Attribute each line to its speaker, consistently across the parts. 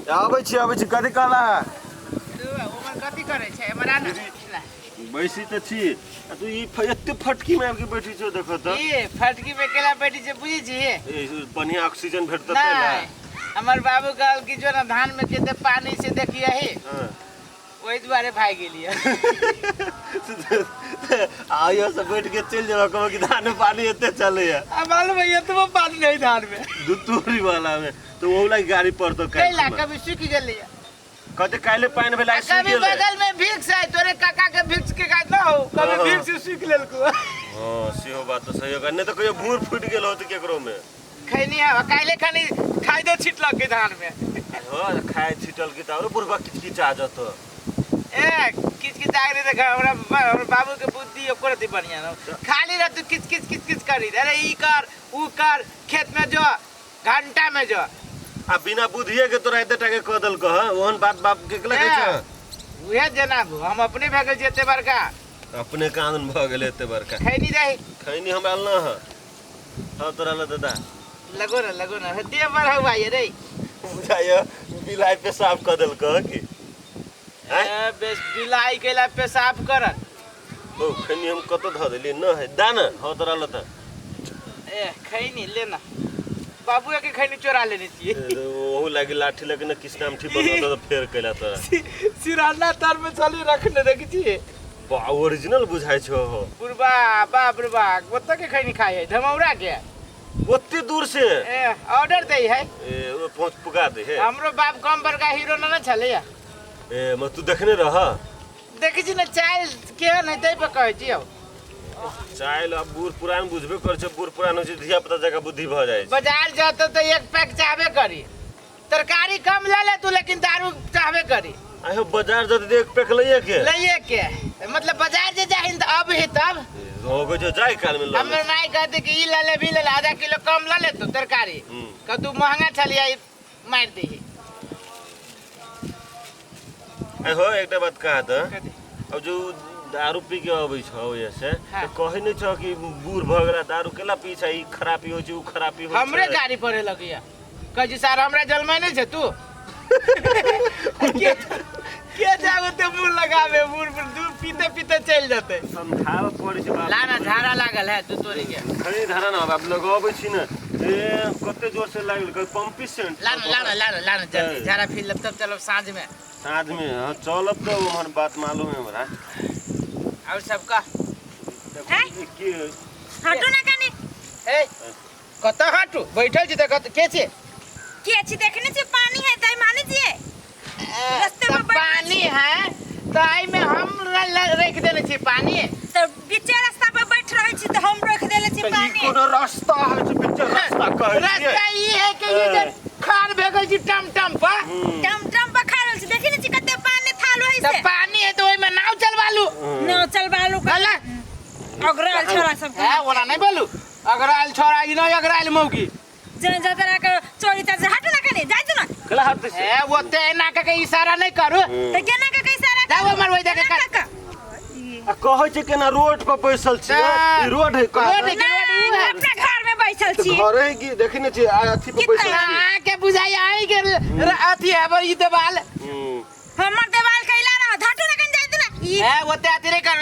Speaker 1: आबै छी, आबै छी। कथी कहला?
Speaker 2: ओमर कथी करै छै? हमरा ने
Speaker 1: बैसी तऽ छी, आ तू ई एते फटकी में आबि के बैठी छौ, देखो तऽ।
Speaker 2: ई फटकी में केला बैठी छै, बुझै छी?
Speaker 1: ए, बढ़िया ऑक्सीजन भेटतै तै ने।
Speaker 2: नहीं, हमर बाबू कहल कि जो ना धान में केते पानी से देखिए। ओहि दुआरे भागि गेलियै।
Speaker 1: आइयो से बैठ के चलि जेबा, कहबो कि धान में पानी एते चलैया।
Speaker 2: आ मालूम है, एतबो पानी नहीं धान में।
Speaker 1: दू तूरी वाला में तो ओहू लागी गाड़ी पड़तो।
Speaker 2: कैला
Speaker 1: काल्हि
Speaker 2: कभी सूखि गेलैया।
Speaker 1: कहते काल्हि पानि भेला।
Speaker 2: आ कभी बगल में भिक्स है, तोरे काका के भिक्स के गाछ ना हो, कभी भिक्स से सूखि लेलको।
Speaker 1: हाँ, सेहो बात तऽ सही होगा, नहि तऽ कहियो भूर फूटि गेल होत केकरो में।
Speaker 2: खैनी है काल्हि खनी खाइदो छिटलक के धान में।
Speaker 1: हाँ, खाए छिटल की तऽ आरो बुढ़बा किचकिचा जतो।
Speaker 2: ए, किच किच आगरे देख, हमरा हमर बाबू के बुद्धि एको रति बढ़िया न, खाली रह तू किच किच किच किच करी, अरे ई कर, ऊ कर, खेत में जो, घंटा में जो।
Speaker 1: आ बिना बुद्धिए के तोरा एते टाके कह देलको हँ, ओहन बात बाप के केला कहै छह?
Speaker 2: उहे जेना हम अपने भए गेल छी एते बड़का।
Speaker 1: अपने कानून भऽ गेलै एते बड़का।
Speaker 2: खैनी रही।
Speaker 1: खैनी हमरा ल न हँ, हाँ तोरा ल दादा।
Speaker 2: लगो ना, लगो ना, दे बड़ा हुआ ये रे।
Speaker 1: बुझाइयो बिलाई पेशाब कऽ देलको हँ की? आँय?
Speaker 2: ए, बेस बिलाई केला पेशाब करत।
Speaker 1: ओ खैनी हम कतऽ धऽ देलियै न है, दा न, हाँ तोरा ल तऽ।
Speaker 2: ए, खैनी ले ना, बाबू के खैनी चोरा लेने छियै।
Speaker 1: ओहू लागी लाठी लगे ने किछु नाम ठीक बनल तऽ फेर कैला तोरा।
Speaker 2: सिराना तर में चली रखने देखै छियै।
Speaker 1: बा, ओरिजिनल बुझाइ छौ हो।
Speaker 2: बुढ़बा, बाप रे बाप, ओतऽ के खैनी खाइ है धमौरा के।
Speaker 1: ओते दूर से?
Speaker 2: ए, ऑर्डर दै है।
Speaker 1: ए, ओ पहुँच पुगा दे है।
Speaker 2: हमरो बाप कम बड़का हीरो न ने छलैया।
Speaker 1: ए, म तू देखने रह?
Speaker 2: देखै छी ने, चाइल केहन है तै पर कहै छी यौ।
Speaker 1: चाइल अब बूढ़ पुरान बुझबे करै छै, बूढ़ पुरान होइ छै, धिया पुता जकाँ बुद्धि भऽ जाइ छै।
Speaker 2: बाजार जतौ तऽ एक पैक चाहबे करी, तरकारी कम ले ले तू, लेकिन दारू चाहबे करी।
Speaker 1: आयो, बाजार जतै तऽ एक पैक लैये के।
Speaker 2: लैये के मतलब बाजार जे जाहिन तऽ अब ही तब
Speaker 1: हो गो जो जाय काल में लऽ
Speaker 2: हमर माय कहते कि ई ले ले, भी ले ले, आधा किलो कम ले ले तू तरकारी। कह तू महंगा छलिया, ई मारि दही।
Speaker 1: आइ हो, एकटा बात कहा तऽ, अब जो दारू पी के अबै छौ से तऽ कहै नहि छौ कि बूढ़ भऽ गेला, दारू केला पी छै, ई खराबी होइ छै, ओ खराबी होइ छै?
Speaker 2: हमरे गाड़ी पढ़े लगैया, कहै छी सर हमरा जलमै नहि छै, तू के के जाबे ते मुँह लगाबे, बूढ़ बूढ़ दूध पीते पीते चलि जेतै।
Speaker 1: समझाबऽ पड़ै छै बाप।
Speaker 2: लाना, झाड़ा लागल है तू तोरी के।
Speaker 1: खरी धारा न आब लगबै छी ने, ए कते जोर से लागल, कहै पंपी सेंट।
Speaker 2: लाना, लाना, लाना, लाना जल्दी। झाड़ा फिर लेब तब चलब साँझ में।
Speaker 1: साँझ में, हाँ, चलब तऽ ओहन बात मालूम है हमरा।
Speaker 2: और सब कह।
Speaker 1: देखो, के
Speaker 3: हटू ना कनी।
Speaker 2: ए, कतऽ हटू? बैठल छी तऽ कतऽ के छी?
Speaker 3: के छी? देखने छी पानी है तै माने छियै रास्ते
Speaker 2: तऽ
Speaker 3: में बैठल।
Speaker 2: पानी है तऽ एहिमे हम रखि देने छी पानी।
Speaker 3: तऽ बीचे रास्ता पर बैठ रहै छी तऽ हम रख देले छी
Speaker 1: तऽ ई
Speaker 3: पानी।
Speaker 1: कोनो रास्ता है छै बीच रास्ता कहै छियै?
Speaker 2: रास्ता ई है कि ई जे खार भेगल छी टम टम पर।
Speaker 3: टम टम पर खा रहल छी, देखै नै छी कते पानी थाल होइ
Speaker 2: तऽ
Speaker 3: से।
Speaker 2: पानी है तऽ ओहिमे नाव चलवा लू।
Speaker 3: नाव चलबा लू।
Speaker 2: अला
Speaker 3: अगराल छोरा सब।
Speaker 2: है, ओना नहि बोलू, अगराइल छोरा ई नहि, अगराइल मौगी।
Speaker 3: जन जतरा के चोरी त हटू ना कनी, जाय तू ना।
Speaker 1: केला हटतै से?
Speaker 2: ए, ओते एना के इशारा नहि करू।
Speaker 3: त केना के इशारा?
Speaker 2: जाउ हमर ओहि जगह
Speaker 3: केना
Speaker 2: कर।
Speaker 3: के?
Speaker 1: आ कहै छै केना रोड पर बैसल छियै।
Speaker 2: तऽ-
Speaker 1: ई रोड है कहाँ?
Speaker 2: रोड है कि रोड ई
Speaker 3: नहीं,
Speaker 2: है?
Speaker 3: अपना घर में बैठल
Speaker 1: तऽ
Speaker 3: छी।
Speaker 1: घरे है कि देखै नहि छियै, आ अथी पर बैसल छियै।
Speaker 2: अहाँके बुझाइ अहीं के अथी है ई देवाल।
Speaker 3: हमर देवाल कैला रह, हटू ना कनी, जाय तू ना ई।
Speaker 2: ए, ओते अथी नहि करू,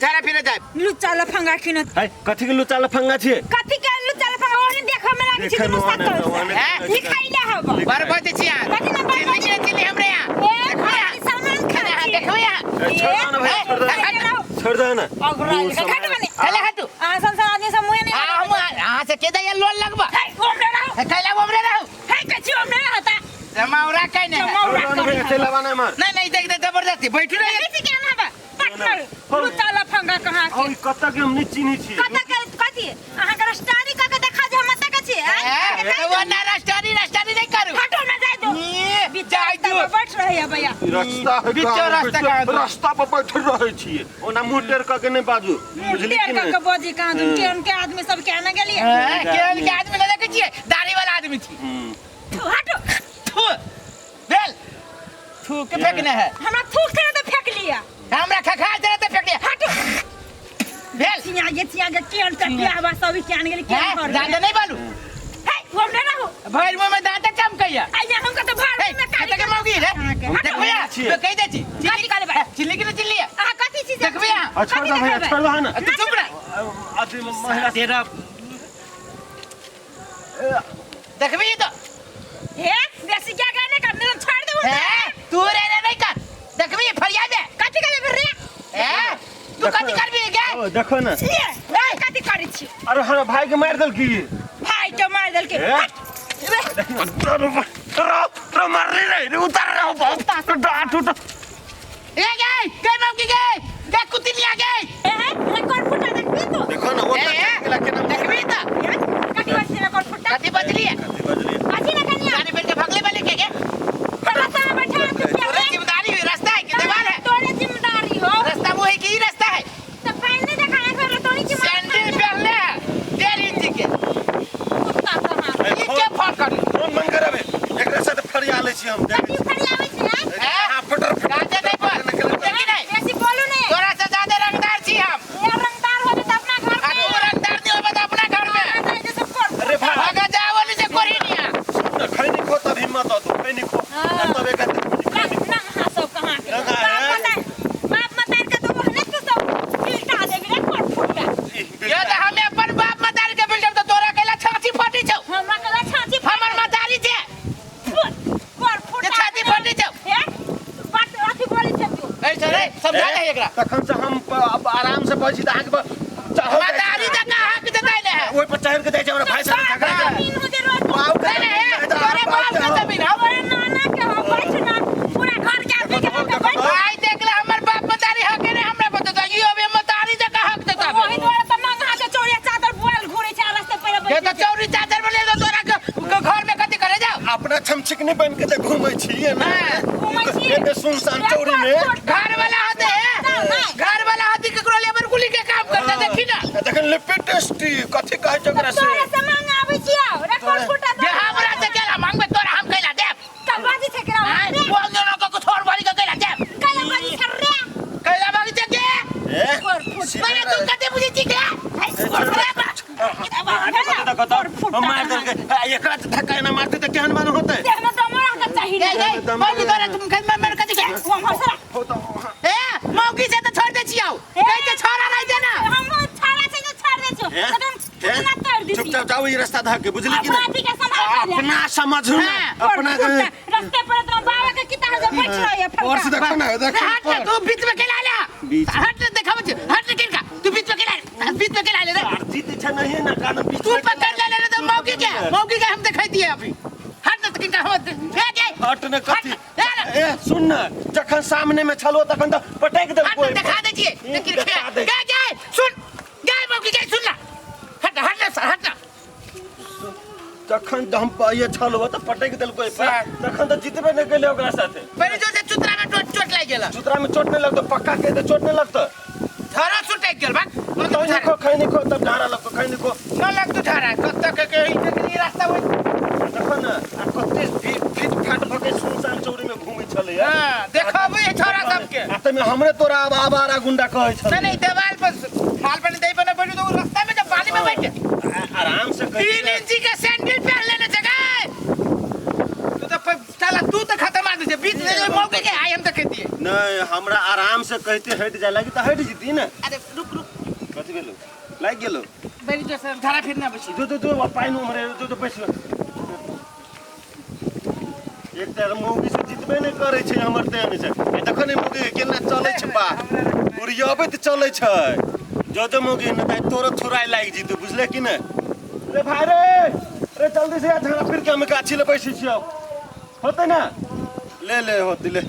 Speaker 2: झाड़ा फिरे जाय।
Speaker 3: लुच्चा लफंगा खिनत।
Speaker 1: है, कथी के लुच्चा लफंगा छियै?
Speaker 3: कथी के लुच्चा लफंगा? ओहने देखऽ में लागै छै।
Speaker 1: देखै में
Speaker 3: दुनू
Speaker 1: ओहने-
Speaker 3: सकल।
Speaker 1: ओहने
Speaker 2: हैं?
Speaker 1: देखै
Speaker 3: ई खैले हब।
Speaker 2: बड़ बजै छी अहाँ।
Speaker 3: कथी ने बड़
Speaker 2: चिल्ली
Speaker 3: बजै?
Speaker 2: चिल्ली हमरे यहाँ।
Speaker 3: ए,
Speaker 2: देखो यहाँ।
Speaker 3: खाली सामान खा
Speaker 2: यहाँ
Speaker 3: छी।
Speaker 2: देखो यहाँ।
Speaker 1: ए, छोड़ दो ना भैया, छोड़ दो ना, छोड़ दो ना।
Speaker 3: अगराइल
Speaker 1: मुँह
Speaker 3: के
Speaker 1: सम्हार।
Speaker 3: घाट बने।
Speaker 2: चले हटू।
Speaker 3: अहाँ संसार आदमी सब मुँहे नहीं।
Speaker 2: आ हम अहाँ से के दैया लोन लगबा?
Speaker 3: हे, ओमरे रहो।
Speaker 2: कैला ओमरे रहू?
Speaker 3: हे, कछि ओमरे रहता।
Speaker 2: जमावरा कै नहीं है।
Speaker 3: जमावरा।
Speaker 1: छोड़ दो ना भैया, चलि आबा ना एम्हर।
Speaker 2: नहीं नहीं, देख दे, जबरदस्ती बैठू नहीं।
Speaker 3: देखै छी केहन हबा पटनर लुच्चा लफंगा कहाँ
Speaker 1: और
Speaker 3: के।
Speaker 1: ई कतऽ के हम नहि चिन्है छियै।
Speaker 3: कतऽ के कथी? अहाँके रस्तारी कऽ के देखा जे हम एतऽ के छी, आँय?
Speaker 2: ए, तो वो ना रास्तारी रास्तारी नहीं करू।
Speaker 3: हटो ना, जाय दो।
Speaker 2: ये,
Speaker 3: बीच
Speaker 2: जाय
Speaker 3: रास्ता
Speaker 2: दो।
Speaker 3: पर बैठ रहे है भैया।
Speaker 1: ई रास्ता है
Speaker 2: बीचे
Speaker 1: कहाँ?
Speaker 2: रास्ता कहाँ दो?
Speaker 1: रास्ता पर बैठल रहै छियै, ओना मुँह टेढ़ कऽ के नहि बाजू, बुझली
Speaker 3: टेढ़
Speaker 1: कि
Speaker 3: कऽ
Speaker 1: नहि?
Speaker 3: के बजी कहाँ दुन, केहन के आदमी सब के आने गेलियै।
Speaker 2: ए, केहन के आदमी नहीं देखै छियै, दाढ़ी वाला आदमी छी।
Speaker 3: हटो।
Speaker 2: थू भेल, थू के फेंकने है।
Speaker 3: हमरा थूक छलै तऽ फेंक लिअ।
Speaker 2: हमरा खखा छलै तऽ फेंक लिअ।
Speaker 3: हटो।
Speaker 2: भेल।
Speaker 3: चिया गे, चिया गे, केहन टटिया हवा सब केहन गेल केहन
Speaker 2: हैं?
Speaker 3: घर।
Speaker 2: दाँत नहीं बालू।
Speaker 3: हे, हम नहि रहू।
Speaker 2: भरि मुँह में दाँत चमकैया।
Speaker 3: आइया हम कतऽ भाड़
Speaker 2: हे,
Speaker 3: में कारी
Speaker 2: कतऽ के देखबी रे देखबी
Speaker 1: छियै।
Speaker 2: तो कहि दै छी।
Speaker 3: कथी कहले बा?
Speaker 2: चिल्ली कि नहीं चिल्ली?
Speaker 3: अहाँ कथी चीज
Speaker 2: देखबी अहाँ?
Speaker 1: आ, छोड़ दो भैया, छोड़ दो ना।
Speaker 2: तू चुप रह।
Speaker 1: अथी महिला
Speaker 2: तेरा देखबी तो
Speaker 3: हे बेसी क्या कहने कर नहीं तो छोड़ देबो।
Speaker 2: ए तू रे रे नहीं कर, देखबी फरिया दे।
Speaker 3: कथी कहले रे?
Speaker 2: ए तू कथी करबी गे?
Speaker 1: ओ, देखो ना।
Speaker 3: छियै कथी करै छी?
Speaker 1: अरे हमरा भाई के मार देल की?
Speaker 3: भाई के मार देलकै।
Speaker 1: ए? रो मार रे रे उतार रहा हूं बहुत डांट उठ।
Speaker 2: ए गे गई बाप की गे गे कुत्ती लिया गे।
Speaker 3: ए हे रिकॉर्ड फुटा देखबी तू?
Speaker 1: देखो ना वो
Speaker 2: ए, ए,
Speaker 1: केना
Speaker 2: देखबी तो
Speaker 3: कथी बजली रिकॉर्ड फुटा?
Speaker 2: कथी बजली है?
Speaker 1: कथी बजली?
Speaker 3: कथी ना कनिया
Speaker 2: गाड़ी बैठ के भगले वाले के गे?
Speaker 3: रास्ता में बैठा है तू।
Speaker 2: तोरे जिम्मेदारी हुई, रास्ता है कि दीवार है?
Speaker 3: तोरे जिम्मेदारी हो।
Speaker 2: रास्ता वो है कि ई रास्ता है?
Speaker 3: तो पहले देखा है फिर तोरी की
Speaker 2: सैंडल पहनले है 1.5 इंच के।
Speaker 3: कुत्ता कहाँ
Speaker 2: ई के फोन कर
Speaker 1: फोन मन करबे एकरा साथ फरिया लै छी हम।
Speaker 3: कथी फरियाबै छी? हैं?
Speaker 1: हां, फटर फटर।
Speaker 2: गाजे नहीं बोल, देखी नहीं।
Speaker 3: बेसी बोलू नहीं।
Speaker 2: तोरा से ज्यादा रंगदार छी हम।
Speaker 3: ये रंगदार हो तो अपना घर
Speaker 2: आ
Speaker 3: में
Speaker 2: तू रंगदार नहीं होबे तो अपना घर में।
Speaker 3: आ जाए जैसे कोर।
Speaker 1: अरे भाई
Speaker 2: भागा जाओ नहीं से कोरी नहीं।
Speaker 1: सुन, खैनी खो तब हिम्मत हो तू खैनी खो।
Speaker 3: हाँ।
Speaker 1: तब एक
Speaker 3: ना ना हाँ सब कहाँ के
Speaker 1: ना,
Speaker 3: बाप
Speaker 1: है।
Speaker 3: मतार बाप मतार के तो ओहने तू सब चिल्टा देबी रे कोर फुटा।
Speaker 2: ये तो हमें अपन बाप मतारी के बिल्डर तो तोरा केला छाती फटी छौ।
Speaker 3: हमरा कला छाती
Speaker 2: हमर मतारी छे
Speaker 3: कोर फुटा
Speaker 2: जे छाती फटी छौ।
Speaker 3: हे बात अथी बोलै छै तू।
Speaker 2: ए सर ए समझा दे एकरा।
Speaker 1: तखन से हम अब आराम से बैठ छी त अहाँके चढ़ल जाइ छी।
Speaker 2: मतारी जे कहाँ के जताइ ले है।
Speaker 1: ओहि पर चढ़ि के जाइ छै हमरा भाई साथ झगड़ा
Speaker 2: बाप
Speaker 1: करे।
Speaker 3: जमीन हो जे रोज
Speaker 1: बाप के
Speaker 2: नहीं, नहीं,
Speaker 1: जमीन है,
Speaker 2: तोरे बाप के जमीन हौ।
Speaker 3: तोरे नाना के हो बैठ ना पूरा घर के आदमी के लऽ के बैठ।
Speaker 2: आई देख ले हमर बाप मतारी हक ने हमरा बता ई अबे मतारी जे कहाँ के जताबे।
Speaker 3: ओही दुआरे तऽ नंगा के चौड़िया चादर बुआल घूरै छै आ रास्ते पर
Speaker 2: ये
Speaker 3: बैठ।
Speaker 2: तो चौरी चादर में ले तो तोरा के घर में कथी करे जाओ?
Speaker 1: अपना छमछिकनी बन के तऽ घूमै छी ना।
Speaker 2: हाँ,
Speaker 3: घूमै छी।
Speaker 1: एते सुनसान चौरी में
Speaker 2: घर वाला होते है, घर वाला होते केकरो लेबर कुली के काम करते देखी ना।
Speaker 1: तखन लिपस्टिक कथी कहै छै ओकरा से?
Speaker 3: तोरे से मांग आबै छियौ रिकॉर्ड फुटा
Speaker 2: जे हमरा से केला मांगबे तोरा हम कैला देब।
Speaker 3: कब बाजी छै केरा
Speaker 2: आय बोल ना को छोड़ भरी के कैला देब।
Speaker 3: कैला बाजी छै रे?
Speaker 2: कैला मांगी छै के?
Speaker 1: ए
Speaker 2: मैंने तू कते बुझै छी के?
Speaker 1: हम मार देलकै एकरा से धक्का एना मारतै तऽ केहन मानो होतै?
Speaker 3: देह में दम रहके चाही।
Speaker 2: ए ए मौगी तोरा तुम खेत में मेरे कथी के?
Speaker 3: वो हम
Speaker 1: हो तऽ
Speaker 2: ए मौगी से तो छोड़ दे छियौ। कहै छोड़ा नहीं देना।
Speaker 3: हम छाड़ा छै जे छोड़ दे छियौ।
Speaker 1: ए?
Speaker 3: तखन कितना तोड़ दी।
Speaker 1: चुपचाप जाओ ई रास्ता धऽ के बुझली कि
Speaker 3: अपना
Speaker 1: नहीं?
Speaker 3: अथी के संभाल ले।
Speaker 1: अपना समझू ना
Speaker 2: हाँ,
Speaker 1: अपना
Speaker 3: रास्ते पर तो बाबा के किता जे बैठ रही है।
Speaker 1: और से देखो ना देखो
Speaker 2: हट ना तू बीच में केला ले।
Speaker 1: बीच।
Speaker 2: हट ना देखाबै छी हट ना किनका तू बीच में केला ले, बीच में केला ले रे।
Speaker 1: जीत छै नहीं ना कारण बीच
Speaker 2: तू
Speaker 1: में
Speaker 2: पकड़ ले ले तो मौगी के हम दिखाई दिए अभी। हट ना किनका हम ए के
Speaker 1: हट न कथी।
Speaker 2: हट,
Speaker 1: ए सुन ना जखन सामने में छलो तखन तऽ पटकि देल
Speaker 2: हट
Speaker 1: कोई
Speaker 2: ना दिखा दे छिए
Speaker 1: ई,
Speaker 2: देखी
Speaker 1: देखा दै
Speaker 2: के के सुन गए मौगी के सुन ना। हट हट ना सर हट ना।
Speaker 1: जखन हम ये छलो तऽ पटकि देल कोई पर तखन तऽ जीतबे नहि केले ओकरा साथे।
Speaker 2: पहले जो से चुतरा में चोट चोट लागि गेल।
Speaker 1: चुतरा में चोट नहीं लगतो पक्का के तऽ चोट नहीं लगतो।
Speaker 2: धरा चोट लागि गेल बा।
Speaker 1: खैनी खो खैनी खो तब झाड़ा लगतो खैनी खो
Speaker 2: न लगतो धारा कत के के ई रास्ता होई।
Speaker 1: देखो ना आ कते फिट फाट भऽ के सुनसान चौरी में घूमै छलै।
Speaker 2: हां देखबै छोरा सबके।
Speaker 1: आ तमे हमरे तोरा आब आवारा गुंडा कहै छलै।
Speaker 2: नहीं नहीं देवाल पर थाल पर दे बना बैठो तो रास्ता में जब पानी में बैठे
Speaker 1: आराम से कहि
Speaker 2: 3 इंची के सैंडल पहन लेने जगह तू तो साला तू तो खत्म आदमी छे बीच में मौके के आई हम तो कहती है।
Speaker 1: नहीं हमरा आराम से कहते हट जाय लागी तऽ हट जीती ना।
Speaker 2: अरे रुक रुक
Speaker 1: कथी भेलो लागि गेलो
Speaker 2: बैठ जो सर धारा फिरना बसी
Speaker 1: जो जो जो पानि उमरे जो जो बैस एक तर मौगी से जीतबे नहि करै छै हमर तेहन छै। देखो ने मौगी केना चलै छै बा उड़ियबैत चलै छै। जो जो मौगी न ताइ तोरो थुराइ लागि जीतू बुझले कि ने? रे भाई रे रे जल्दी से आ झाड़ा फिर के हम गाछी ले बैसै छियौ होतै ना? ले ले होतै ले।